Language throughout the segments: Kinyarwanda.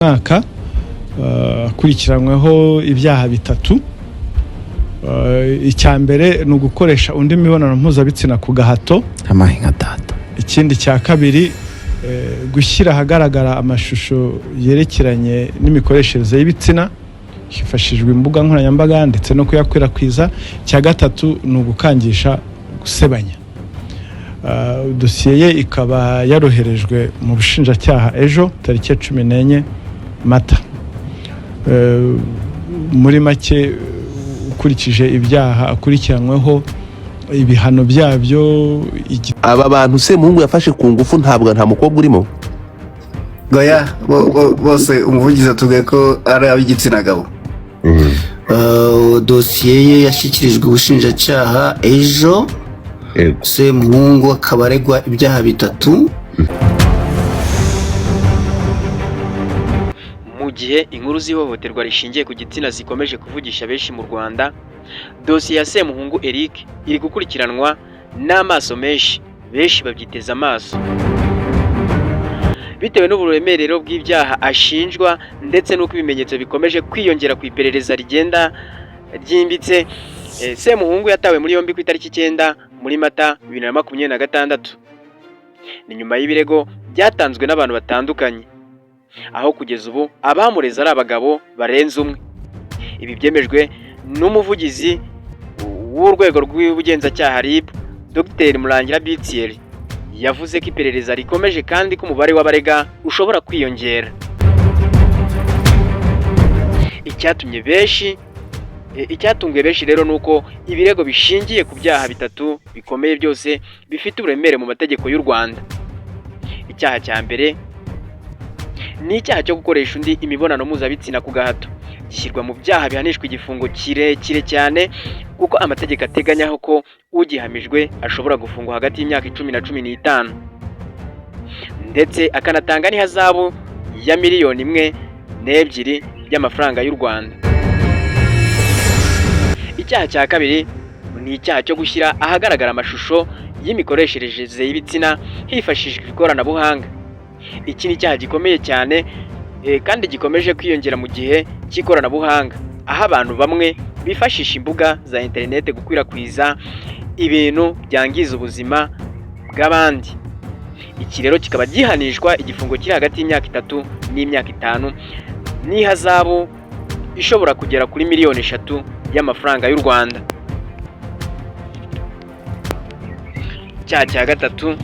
Mwaka akurikiranyweho ibyaha bitatu. Icya mbere ni ugukoresha undi mibonano mpuzabitsina ku gahato. Amahe nka data. Ikindi cya kabiri, gushyira ahagaragara amashusho yerekeranye n'imikoreshereze y'ibitsina hifashishijwe imbuga nkoranyambaga ndetse no kuyakwirakwiza. Icya gatatu ni ugukangisha gusebanya. Dosiye ye ikaba yaroherejwe mu bushinjacyaha ejo tariki ya 14 Mata. Muri make, ukurikije ibyaha akurikiranyweho, ibihano byabyo Aba bantu Semuhungu yafashe ku ngufu, ntabwo nta mukobwa urimo? Goya, bose umuvugizi atubwiye ko ari ab'igitsina gabo. Dosiye ye yashyikirijwe ubushinjacyaha ejo. Semuhungu akaba aregwa ibyaha bitatu. Mu gihe inkuru z'ihohoterwa rishingiye ku gitsina zikomeje kuvugisha benshi mu Rwanda, dosiye ya Semuhungu Eric iri gukurikiranwa n'amaso menshi, benshi babyiteze amaso. Bitewe n'uburemerero bw'ibyaha ashinjwa ndetse n'uko ibimenyetso bikomeje kwiyongera ku iperereza rigenda ryimbitse, Semuhungu yatawe muri yombi ku itariki 9 muri Mata 2026. Ni nyuma y'ibirego byatanzwe n'abantu batandukanye, aho kugeza ubu abamureze ari abagabo barenze umwe. Ibi byemejwe n'umuvugizi w'urwego rw'ubugenzacyaha RIB, Dr Murangira Bitieri, yavuze ko iperereza rikomeje kandi ko umubare w'abarega ushobora kwiyongera. Icyatunguye benshi rero ni uko ibirego bishingiye ku byaha bitatu bikomeye byose bifite uburemere mu mategeko y'u Rwanda. Icyaha cya mbere ni icyaha cyo gukoresha undi imibonano mpuzabitsina ku gahato, gishyirwa mu byaha bihanishwa igifungo kirekire cyane, kuko amategeko ateganyaho ko ugihamijwe ashobora gufungwa hagati y'imyaka 10 na 15, ndetse akanatanga n'ihazabu ya miliyoni 1 n'ebyiri y'amafaranga y'u Rwanda. Icyaha cya kabiri ni icyaha cyo gushyira ahagaragara amashusho y'imikoreshereze y'ibitsina hifashishijwe ikoranabuhanga. Iki ni icyaha gikomeye cyane kandi gikomeje kwiyongera mu gihe cy'ikoranabuhanga, aho abantu bamwe bifashisha imbuga za interineti gukwirakwiza ibintu byangiza ubuzima bw'abandi. Iki rero kikaba gihanishwa igifungo kiri hagati y'imyaka 3 n'imyaka 5 n'ihazabu ishobora kugera kuri miliyoni 3 y'amafaranga y'u Rwanda. Icyaha cya gatatu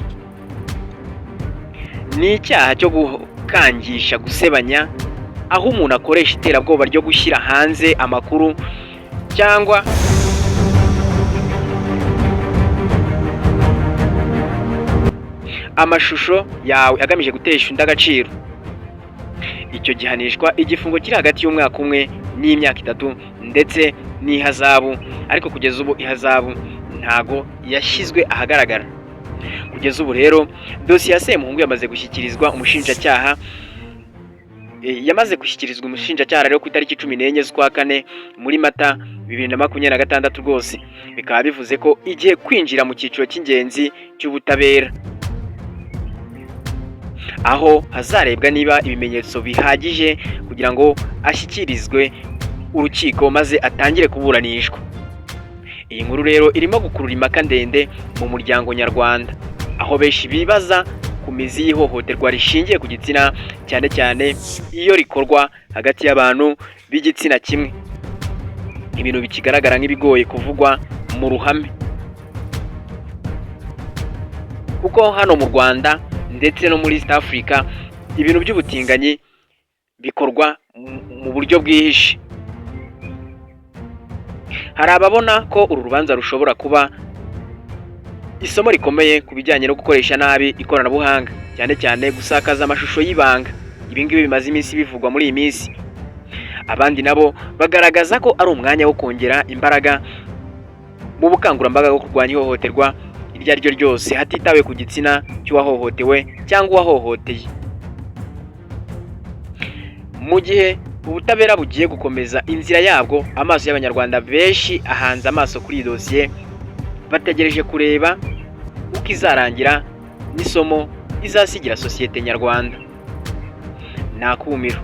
ni icyaha cyo gukangisha gusebanya, aho umuntu akoresha iterabwoba ryo gushyira hanze amakuru cyangwa amashusho yawe agamije gutesha undi agaciro. Icyo gihanishwa igifungo kiri hagati y'umwaka umwe n'imyaka 3 ndetse n'ihazabu, ariko kugeza ubu ihazabu ntago yashyizwe ahagaragara. Kugeza ubu rero dosiye ya Semuhungu yamaze gushyikirizwa umushinjacyaha, yamaze gushyikirizwa umushinjacyaha rero ku itariki 14 z'ukwa kane muri Mata 2026. Rwose bikaba bivuze ko igiye kwinjira mu cyiciro cy'ingenzi cy'ubutabera, aho hazarebwa niba ibimenyetso bihagije kugira ngo ashyikirizwe urukiko maze atangire kuburanishwa. Iyi nkuru rero irimo gukurura impaka ndende mu muryango nyarwanda, aho benshi bibaza ku mizi y'ihohoterwa rishingiye ku gitsina, cyane cyane iyo rikorwa hagati y'abantu b'igitsina kimwe, ibintu bikigaragara nk'ibigoye kuvugwa mu ruhame, kuko hano mu Rwanda ndetse no muri East Africa ibintu by'ubutinganyi bikorwa mu buryo bwihishe. Hari ababona ko uru rubanza rushobora kuba isomo rikomeye ku bijyanye no gukoresha nabi ikoranabuhanga, cyane cyane gusakaza amashusho y'ibanga. Ibi ngibi bimaze iminsi bivugwa muri iyi minsi. Abandi nabo bagaragaza ko ari umwanya wo kongera imbaraga mu bukangurambaga bwo kurwanya ihohoterwa iryo ari ryo ryose, hatitawe ku gitsina cy'uwahohotewe cyangwa uwahohoteye. Mu gihe ubutabera bugiye gukomeza inzira yabwo, amaso y'Abanyarwanda benshi ahanze amaso kuri iyi dosiye, bategereje kureba uko izarangira n'isomo izasigira sosiyete nyarwanda. Ni akumiro.